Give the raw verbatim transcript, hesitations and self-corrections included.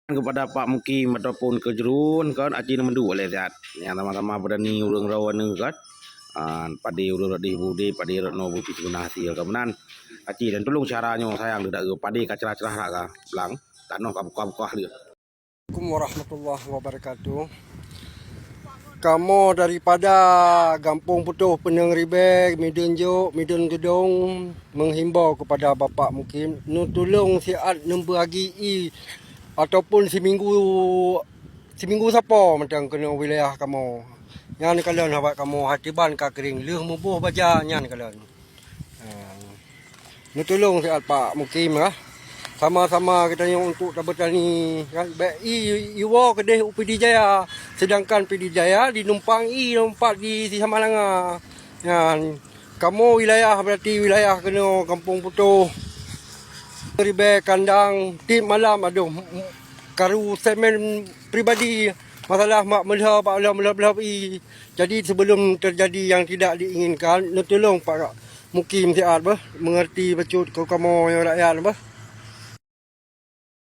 Kepada Pak Mukim ataupun keu Jruen kan, aci neumeuduk lé siat. Nyang sama-sama beurani ureuëng rawa neu kan. Ah, padé ureuëng rot deh budé, padé rot noe bukti siguna hasil kan meunan. Aci dan tulông cara nyoe sayang deuh dak padé ka cerah-cerah rak ka blang. Tanoh ka bukah-bukah lé. Assalamualaikum warahmatullahi wabarakatuh. Kamoe daripada Gampông Putôh Peuneueng Ribée, Mideuen Jok, Mideuen Geudong, menghimbau kepada Bapak Mukim, neutulông siat neubeuagi ie ataupun siminggu, siminggu sapo mantong keunoe wilayah kamoe. Nyan kalon sahabat kamoe, hatiban ka kering, lheueh muboh baja nyan kalon. Ha. Neutulông siat Pak Mukim lah. Sama-sama geutanyoe untuk tabeutani kan. Bèk ie, ie woe keudeh u Pidie Jaya, sedangkan Pidie Jaya dinumpang ie lompat di Samalanga. Nyan kamoe wilayah, berarti wilayah keunoe Gampông Putôh, Ribée, Kandang, tiep malam adoh karu semen pribadi, masalah mak meulhö bak lhö-lhö ie. Jadi sebelum terjadi yang tidak diinginkan, neutulông Pak Mukim siat beuh, mengerti bacut keu kamoe rakyat beuh.